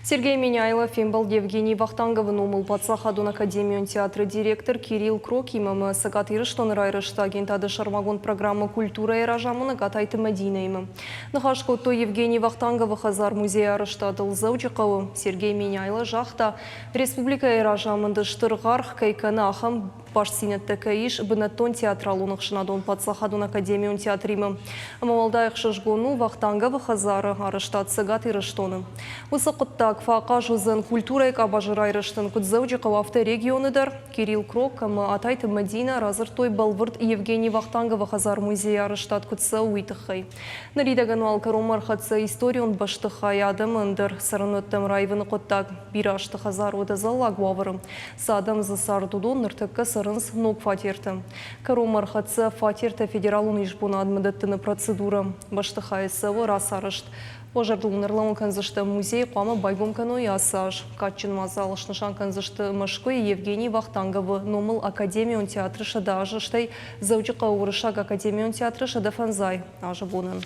Сергей Меняйло фембӕлд Евгений Вахтанговы номыл паддзахадон академион театры директор Кирилл Крокимӕ ӕмӕ Цӕгат Ирыстоны райрӕзты агентады сӕрмагонд программӕ «Культурӕйы» разамонӕг Атайты Мӕдинӕимӕ. Ныхас кодтой Евгений Вахтанговы хӕдзар-музейы арӕзтадыл Дзӕуджыхъӕуы. Сергей Меняйло загъта, республикӕйы разамынды стыр аргъ кӕй кӕны ахӕм бастдзинӕдтӕ кӕй ис бынӕттон театралон ӕхсӕнадон паддзахадон академион театримӕ. Ӕмӕ уӕлдай ӕхсызгон у Вахтанговы хӕдзары арӕзтад Цӕгат Ирыстоны. Уыцы хъуыддаг фӕахъаз уыдзӕн культурӕйы къабазы райрӕзтӕн куыд Дзӕуджыхъӕуы, афтӕ регионы дӕр. Кирилл Крок ӕмӕ Атайты Мӕдинӕ радзырдтой бӕлвырд Евгений Вахтанговы хӕдзар-музейы арӕзтад куыд цӕуы, уый тыххӕй. Ныридӕгӕн уал кӕронмӕ ӕрхӕццӕ историон бӕстыхай адӕмы ӕндӕр цӕрӕнуӕттӕм раивыны хъуыддаг. Бирӕ азты хӕдзар уыд ӕдзӕллаг уавӕры. Цы адӕм дзы цард, уыдон ныртӕккӕ цӕрынц ног фатерты. Кӕронмӕ ӕрхӕццӕ фатертӕ федералон исбонадмӕ дӕттыны процедурӕ. Бӕстыхайы цӕуы рацарӕзт. Уӕ зӕрдыл ын ӕрлӕууын кӕндзыстӕм, музей хъуамӕ байгом кӕной ацы аз. Кадджын мадзал снысан кӕндзысты Мӕскуыйы Евгений Вахтанговы номыл академион театры 100 азы, стӕй Дзӕуджыхъӕуы Уырыссаг академион театры 105 азы бонӕн.